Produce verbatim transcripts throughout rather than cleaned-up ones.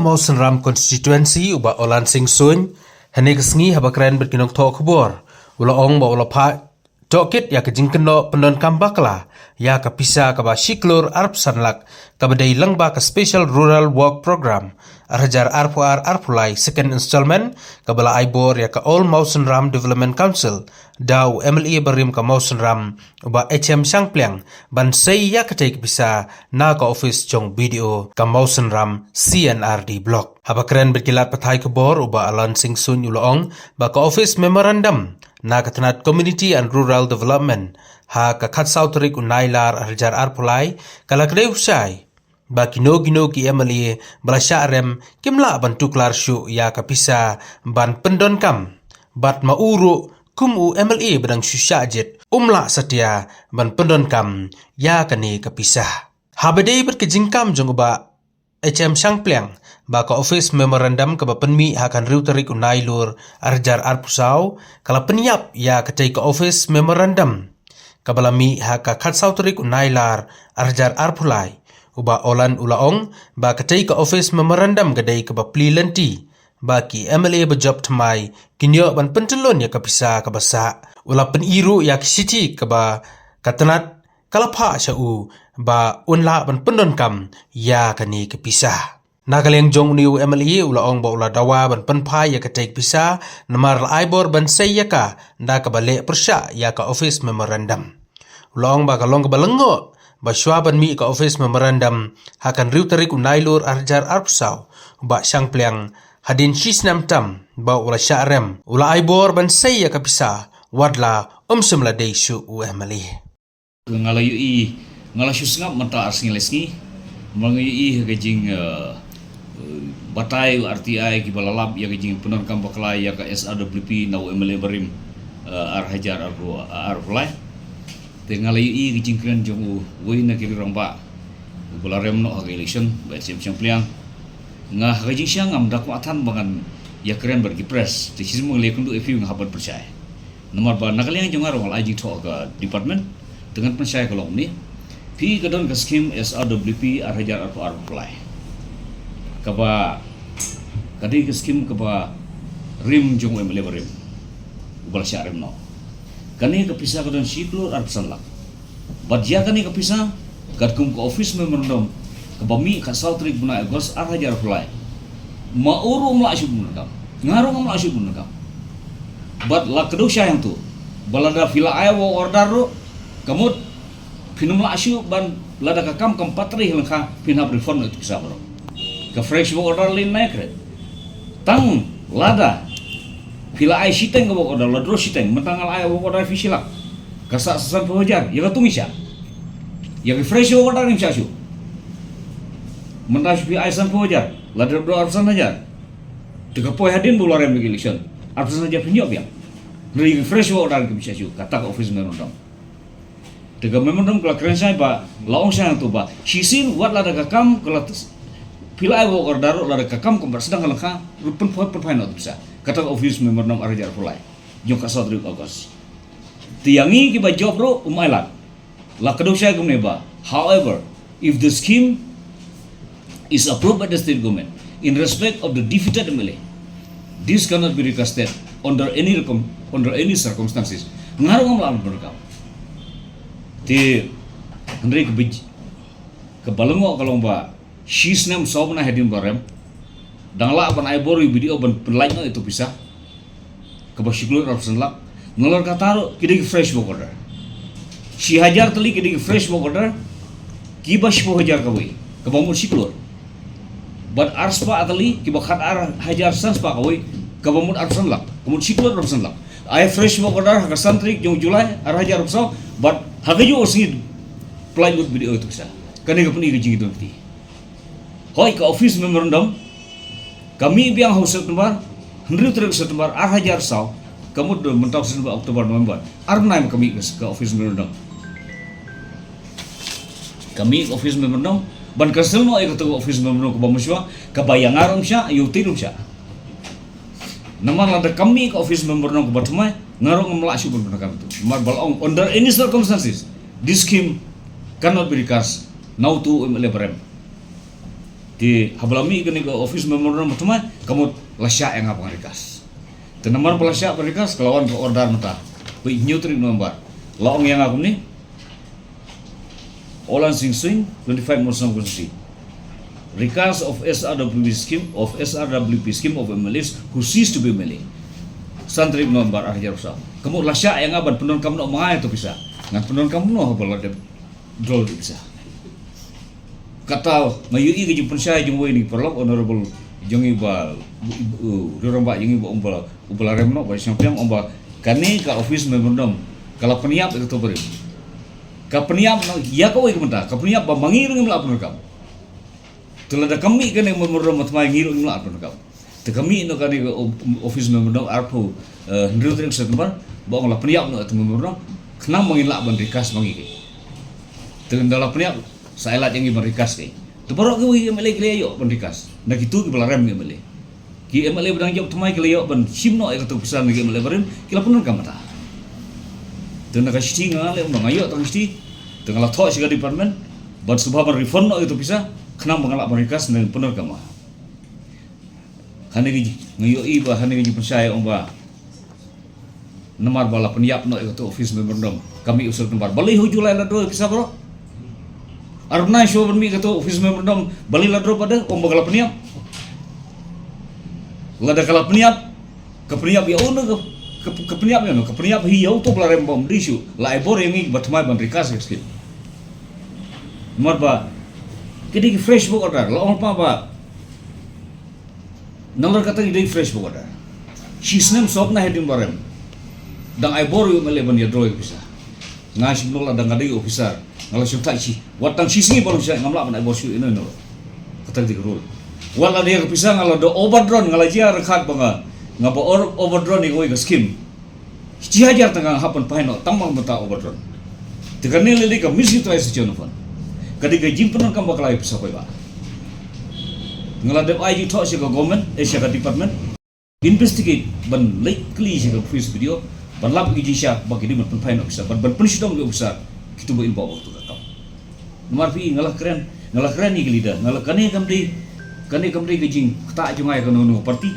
Mawsynram Constituency u Bah Olan Singh Suin, hynne ka sngi haba kren bad ki nongthoh khubor, u la ong ba u la phah tohkit ïa ka jingkynnoh pyndonkam bakla ïa ka pisa kaba shi klur arphew san lak, kaba dei lyngba ka Special Rural Work Programme ar hajar arphew ar arphew lai second installment, kaba la ai bor ïa ka All Mawsynram Development Council da u M L A barim ka Mawsynram u Bah H M Shangpliang ban sei ïa katei ka pisa na ka office jong B D O ka Mawsynram C and R D Block. Haba kren bad ki lad pathai khubor, u Bah Olan Singh Suin u la ong ba ka office memorandum na ka tnat Community and Rural Development ha ka khatsaw tarik u Nailar ar hajar arphew lai ka la kdew shai ba kino kino ki M L A ba la shah rem kim lah ban tuklar shuh ïa ka pisa ban pyndonkam, bad ma u ruh kum u M L A ba dang shu shah jied um lah satia ban pyndonkam ïa kane ka pisa. Haba dei bad ka jingkam jong u Bah H M Shangpliang ba ka office memorandum kaba pynmih ha ka hynriew tarik u Nailur ar hajar arphew saw ka la pynïap ïa katei ka office memorandum kaba la mih ha ka khatsaw tarik u Nailar ar hajar arphew lai. U Bah Olan u la ong ba katei ka office memorandum ka dei kaba plie lynti ba ki M L A ba jop thymmai kin ïoh ban pyntyllun ïa ka pisa kaba sah. U la pyni ruh ïa ka shithi kaba ka tnat ka la phah sha u ba un lah ban pyndonkam ïa kane ka pisa. Na ka liang jong une u M L A u la ong ba u la dawa ban pynphai ïa katei ka pisa namar la ai bor ban sei ïa ka da kaba leh pyrshah ïa ka office memorandum. U la ong ba ka long kaba lyngngoh ba shuwa ban mih ka office memorandum ha ka hynriew tarik u Nailur ar hajar arphew saw, u Bah Shangpliang, hadien shi snem tam ba u la shah rem, u la ai bor ban sei ïa ka pisa wat la um shym la dei shuh u M L A. Nga la ïohi, nga la shu sngap mynta ar sngi lai sngi. Namar nga ïohi ha ka jing, eh, eh, batai u R T I kiba la lap ïa ka jingpyndonkam bakla ïa ka S R W P na u M L A barim, eh, ar hajar arphew, arphew lai. Te nga la ïohi ka jingkren jong uwei na ki rangbah uba la rem noh ha ka election, Bah H M Shangpliang. Nga ha ka jingshisha ngam da kwah than ba ngan ïakren bad ki press. Te shisien ba nga la ïakynduh ïa phi nga hap ban pynshai. Namar ba na ka liang jong nga ruh nga la ai jingthoh ha ka department, te ngan pynshai ka long kumne. Phi, ka don ka skim S R W P ar hajar arphew ar arphew lai. Kaba, ka dei ka skim kaba rim jong u M L A barim uba la shah rem noh. Kane ka pisa ka don shi klur arphew san lak. Bad ïa kane ka pisa, katkum ka office memorandum kaba mih ka saw tarik bnai August ar hajar arphew lai, ma u ruh um lah shuh ban pyndonkam. Nga ruh ngam lah shuh ban pyndonkam. Bad la kdew shai hangto ba lada phi la ai work order ruh, ka mut phin ym lah shuh ban, lada ka kam kam pat trei lyngkha, phin hap refund ïa ka pisa baroh. Ka fresh work order lei nai kret. Tang lada phi la ai shiteng ka work order, la draw shiteng, mynta nga la ai work order phi shi lak, ka sah sanphew hajar, ïa kato ngi shah. Ïa ka fresh work order ngim shah shuh. Mynta phi ai sanphew hajar, la draw arphew san hajar. Te ka poi hadien ba u la rem ïa ka election, arphew san hajar phin ïoh biang. Hynrei ïa ka fresh work order ngim shah shuh, kata ka office memorandum. Te ka memorandum ka la kren shai ba, la ong shai hangto ba shisien wat lada ka kam ka la tis-, phi la ai work order ruh, lada ka kam kam pat sdang lyngkha ruh, pynphai, pynphai noh ïa ka pisa. Kata ka office memorandum ar hajar arphew lai jong ka saw tarik August. Te ïa ngi kiba jop ruh um ailad. La kdew shai kumne ba, however, if the scheme is approved by the state government in respect of the defeated M L A, this cannot be recasted under any recom-, under any circumstances. Nga ruh ngam lah ban pyndonkam. Te hynrei ka bij-, kaba lyngngoh ka long ba shi snem saw bnai hadien ba rem, dang lah ban ai bor ïa u B D O ban pynlait noh ïa uto u pisa kaba shi klur arphew san lak. Nalor kata ruh ki dei ki fresh work order. Shi hajar tylli ki dei ki fresh work order, kiba shiphew hajar kawei, kaba mut shi klur. Bad arspah tylli, kiba khat ar hajar san spah kawei, kaba mut arphew san lak, ka mut shi klur arphew san lak. Ai fresh work order ha ka san tarik jong July ar hajar arphew saw, bad ha kajuh ka sngi pynlait lut B D O ïa uto u pisa. Kane ka pyni ka jingïadon kti. Hooid, ka office memorandum ka mih biang ha u September, hynriew tarik September ar hajar saw, ka mut mynta u September, October, November, ar bnai ma ka mih ka, ka office memorandum. Ka mih ka office memorandum, ban cancel noh ïa kata ka office memorandum kaba mynshuwa, kaba ïa nga ruh ym shah, ïa u Tied ruh ym shah. Namar lada ka mih ka office memorandum kaba thymmai, nga ruh ngam lah shuh ban pyndonkam ïa uto. Namar ba la ong, under any circumstances, this scheme cannot be recast. Na uto u M L A ba rem. Te haba la mih kane ka office memorandum mynta, ka mut la shah ïa nga ban recast. Te namar ba la shah ban recast, ka la wan ka order mynta. Peit, hynñiew tarik November. La ong ïa nga kumne, Oland Sing Swing, twenty-five Mawryngkneng constituency. Recast of S R W P scheme, of S R W P scheme of M L As who cease to be M L A. San tarik November ar hajar arphew saw. Ka mut la shah ïa nga ban pyndonkam noh ma nga ïa uto u pisa. Ngan pyndonkam noh haba la dep withdraw ïa uto u pisa. Kata nga ïohi ka jingpynshai jong uwei na ki paralok, honorable jong ngi ba, u, u, u rangbah jong ngi ba ong ba, uba la rem noh, ba shong pyrshah ong ba kane ka office memorandum ka la pynïap ïa kato barim. Ka pynïap noh ïa kawei ka mynta, ka pynïap ba ma ngi ruh ngim lah pyndonkam. Te lada kam mih kane ka memorandum mynta, ma ngi ruh ngim lah pyndonkam. Te ka mih noh kane ka o-, office memorandum arphew, eh, hynriew tarik September, ba ong la pynïap noh ïa uto u memorandum, khnang ba ngin lah ban recast ma ngi keiñ. Te lada la pynïap, sa ai lad ïa ngi ban recast keiñ. Te baroh kiwei ki M L A ki la ïoh ban recast. Na kito kiba la rem ki M L A. Ki M L A ba dang jop thymmai ki la ïoh ban shim noh ïa kato u pisa na ki M L A barim, ki la pyndonkam mynta. Te na ka shithi nga leh, nga ïoh tang shithi. Te nga la thoh sha ka department ban sngewbha ban refund noh ïa kato u pisa, khnang ba nga lah ban recast ne pyndonkam ma nga. Hangne ka jing, nga ïohi ba hangne ka jingpynshai ong ba namar ba la pynïap noh ïa kato office memorandum, ka mih u September. Balei ha u July la draw ïa u pisa baroh? Ar bnai shuwa ban mih kato office memorandum, balei la draw pat de, ong ba ka la pynïap? Lada ka la pynïap, ka pynïap ïa uno, ka, ka, ka pynïap ïa uno, ka pynïap hi ïa uto ba la rem bym dei shuh, la ai bor ïa ngi ba thymmai ban recast ïa ka scheme. Namar ba ki dei ki fresh work order, la ong lypa ba nalor kata ki dei fresh work order. Shi snem sawphew nai hadien ba rem, dang ai bor ïa u M L A ban ïa draw ïa ka pisa. Nga shim noh, lada nga dei officer, nga la shong thait shi, wat tang shi sngi ba long shai, ngam lah ban ai bor shuh ïa uno uno. Kata ka dei ka rule. Wat lada ïa ka pisa nga la da overdrawn, nga la jia ryngkat ba nga, nga ba over-, overdrawn ïa kawei ka scheme. Shi hajar tyngka nga hap ban phai noh tang ba nga mynta overdrawn. Te kane lei lei ka misutilization of fund. Ka dei ka jingpyndonkam bakla ïa u pisa paidbah. Nga la dep ai jingthoh sha ka government, eh, sha ka department. Investigate ban leit kylli sha ka office B D O, ban lap ïa ki jingshisha ba ki dei ban pynphai noh pisa, ban, ban pynshitom ïa u pisa, kito ba involve ha kato ka kam. Namar phi, nga la kren, nga la kren ïa ki leader, nga la, kane kam dei, kane kam dei ka jingktah jong nga ïa kano kano ka party.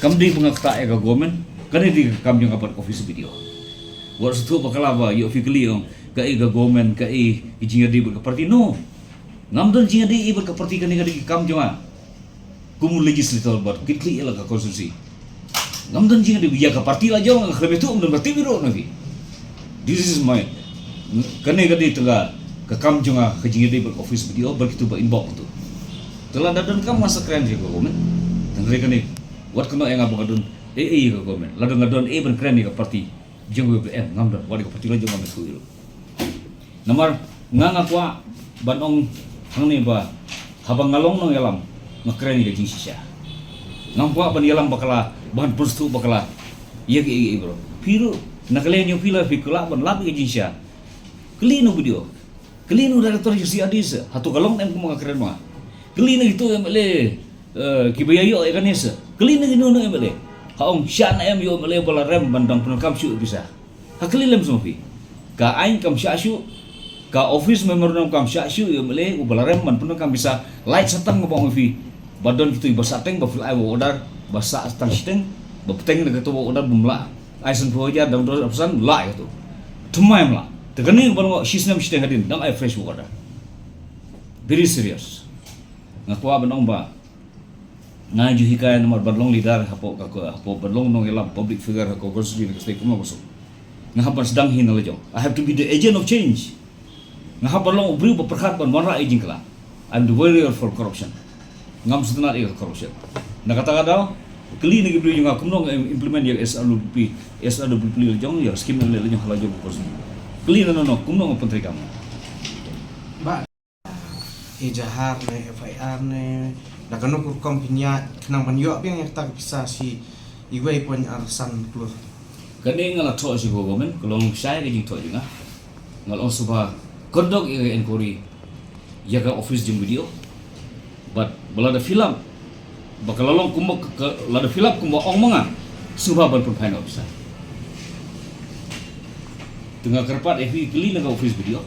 Kam dei ba nga ktah ïa ka government, kane dei ka kam jong nga bad ka office B D O. Wat sngewthuh bakla ba ïoh phi kylli ong kaei ka government, kaei ka jingïadei bad ka party. No. Ngam don jingïadei bad ka party, kane ka dei ka kam jong nga kum u legislator bad kit khlieh ïa la ka constituency. Ngam don jingïadei ïa ka party la jong, nga khlem ïathuh, ngam don ba tip ïa ruh na phi. This is my, kane ka dei tang ka kam jong nga, ka jingïadei bad office B D O bad kito ba involve tu. Te lada don kam, nga sa kren ïa ka government. Tang re kane, wat kynnoh ïa nga ba nga don ei ei ïa ka government. Lada nga don ei ban kren ïa ka party jong U P F M, ngam don, wat ïa ka party la jong, ngam ïathuh ïa ruh. Namar nga, nga kwah ban ong hangne ba haba nga long nongïalam, nga kren ïa ka jingshisha. Ngam kwah ban ïalam bakla, ban pynsngewthuh bakla ïa kiei kiei baroh. Phi ruh na ka liang jong phi, lada phi kwah ban lap ïa ka jingshisha, kylli na u B D O, kylli na u director jong C R D S, hato ka long ne em kumba nga kren ma nga. Kylli na kito M L A, eh, kiba ïa ïoh ïa kane sa. Kylli na kino kino M L A. Ha ong shah ne em ïa u M L A ba la rem ban dang pyndonkam shuh ïa u pisa. Ha kylli lem shuwa phi. Ka aiñ kam shah shuh, ka office memorandum kam shah shuh ïa u M L A uba la rem ban pyndonkam pisa. Lait sa tang, nga ba ong ïa phi, ba don kito ba sah teng, ba phi la ai work order ba sah tang shiteng, ba bteng na kato work order bym lah ai sanphew hajar, dang dor apsan lah ïa kato. Thymmai ym lah. Te kane ba long shi snem shiteng hadien, dang ai fresh work order. Very serious. Nga kwah ban ong ba nga ju hikai namar ban long leader hapoh ka, hapoh ban long nongïalam, public figure ha ka constituency, ka state, kumno ba suk. Nga hap ban sdang hi na la jong. I have to be the agent of change. Nga hap ban long u briew ba pyrkhat ban wanrah ïa jingkylla. I'm the warrior for corruption. Ngam sngewtynnat ïa ka corruption. Na kata ka daw, kylli na ki briew jong nga kumno nga im-, implement ïa S R W P, S R W P la jong, ïa scheme la jong ha la jong ka constituency. Kylli na, no, no, kumno nga pyntreikam. Ba ejahar ne, F I R ne, da kano ka rukom pynïaid khnang ban ïoh biang ïa kata ka pisa shi iwei point ar san klur. Kane nga la thoh sha ka government, ka long shai ka jingthoh jong nga. Nga la ong sngewbha conduct ïa ka inquiry ïa ka office jong B D O. Bad ba lada phi lap ba ka la long kumba ka, ka, lada phi lap kumba ong ma nga, sngewbha ban pynphai noh pisa. Te nga kyrpad ïa phi, kylli na ka office B D O.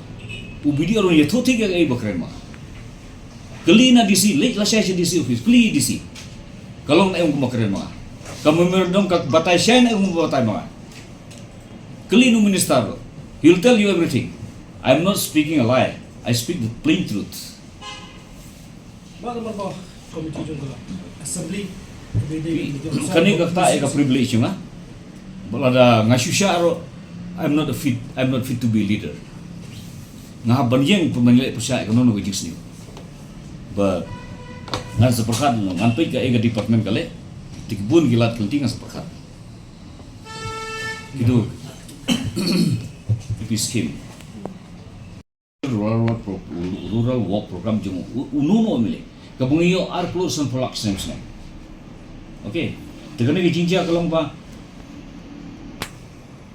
U B D O ruh un ïathuh thik ïa kaei ba kren ma nga. Kylli na D C, leit lashai sha D C office, kylli D C. Ka long na em kumba kren ma nga. Ka memorandum ka batai shai na em kumba batai ma nga. Kylli na u minister. He'll tell you everything. I'm not speaking a lie. I speak the plain truth. Ba ka ba committee jong ka assembly. Kane ka kata ïa ka privilege nga. Ba lada nga shu shah ruh, I'm not a fit, I'm not fit to be a leader. Nga hap ban ïeng pynban leh pyrshah ïa kano kano ka jingsniew. Ba ngan sa pyrkhat, ngan peit ka ïa ka department ka leh. Te ki bun ki lad ki lynti ngan sa pyrkhat. Kitu. P P scheme. Rural Work Pro-, Rural Work Program jong u, uno uno M L A. Kaba ngi ïoh ar klur sanphew lak snem snem. Okay. Te kane ka jingjia ka long ba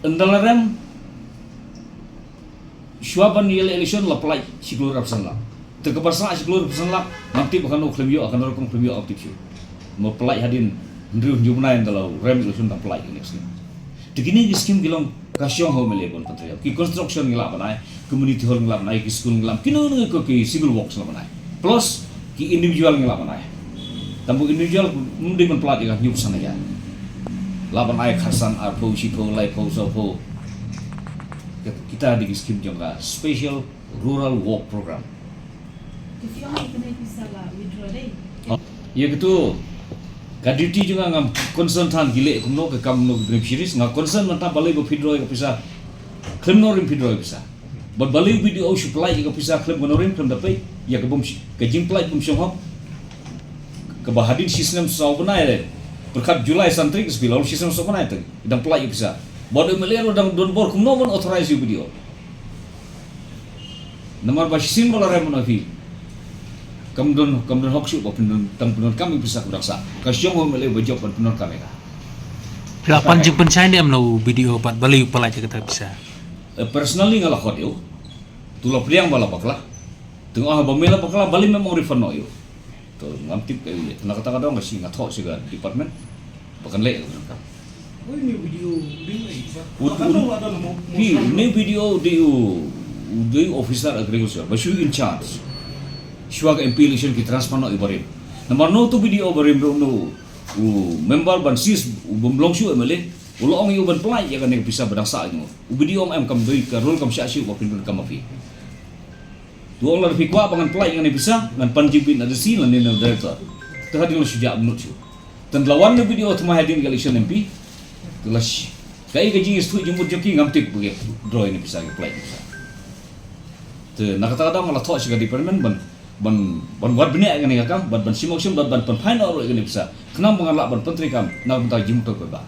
ynda la rem, shuwa ban ïaleh election la pynlait shi klur arphew san lak. Te kaba sah shi klur arphew san lak, ngam tip ba kano khlem ïoh, kano rukom khlem ïoh, ngam tip shuh. Mo pynlait hadien hynriew hynñiew bnai ynda la rem election dang pynlait next year. Te kine ki scheme ki long ka shong ha u M L A ban pyntrei. Ki construction ngi lah ban ai, community hall ngi lah ban ai, ki school ngi lah, kino kino ki civil works lah ban ai. Plus ki individual ngi lah ban ai. Tangba individual ym dei ban pynlait ïa ka hynñiew phew san hajar. Lah ban ai khatsan, arphew, shiphew, laiphew, sawphew. Kita dei ki scheme jong ka Special Rural Work Program. Te phi ong ïa kane pisa la withdraw dei? Ïa katu ka duty jong nga, ngam concern than ki leh kumno, ka kam kumno, ki beneficiaries. Nga concern mynta balei ba phi withdraw ïa ka pisa. Khlem no rim phi withdraw ïa ka pisa. Bad balei u B D O u shu pynlait ïa ka pisa khlem kano rim, khlem da peit ïa ka bym sh-, ka jingpynlait bym shong hok. Kaba hadien shisnem saw bnai leh, pyrkhat July san tarik sbi la ul shisnem saw bnai te dang pynlait ïa ka pisa. Bad u M L A ruh dang don bor kumno ban authorize ïa u B D O. Namar ba shisien ba la rem na phi. Kam don, kam don hok shuh ba pyndonkam, tang pyndonkam ïa pisa kaba dang sah. Ka shong u M L A ba jop ban pyndonkam ïa ka. Phi la pan jingpynshai ne em na u B D O bad balei u pynlait ïa kata ka pisa? Eh, personally nga la khot ïa u. Tu la pdiang ba la bakla. Te nga ong ba me la bakla, balei mem ong refund noh ïa u. To ngam tip kaei u leh. Na kata ka daw nga sngew, nga thoh sha ka department ba kan leh ïa ka. Oi, une u B D O u dei u, u, u, phi, une u B D O u dei u, u dei u officer agriculture ba shu in charge. Shuwa ka M P election ki transfer noh ïa u barim. Namar no tu B D O barim ruh no u member ban sis u bym long shuh M L A. U la ong ïa u ban pynlait ïa kane ka pisa ba dang sah ïa u. U B D O em, kam dei ka role, kam shah shuh ba pyndonkam ma phi. Tu ong lada phi kwah ba ngan pynlait ïa kane pisa, ngan pan jingbit na D C lane na director. Te hadien la shu jah minot shuh. Te ynda la wan na B D O thymmai hadien ka election M P. Te la sh-, kaei ka jingïathuh jingmut jong ki ngam tip ba ki withdraw ïa kane pisa, ki pynlait ïa kane pisa. Te na kata ka daw nga la thoh sha ka department ban, ban, ban wad bniah ïa kane ka kam, ban, ban shim action, ban, ban pynphai noh ruh ïa kane pisa. Khnang ba ngan lah ban pyntreikam na ka bynta jingmyntoi paidbah.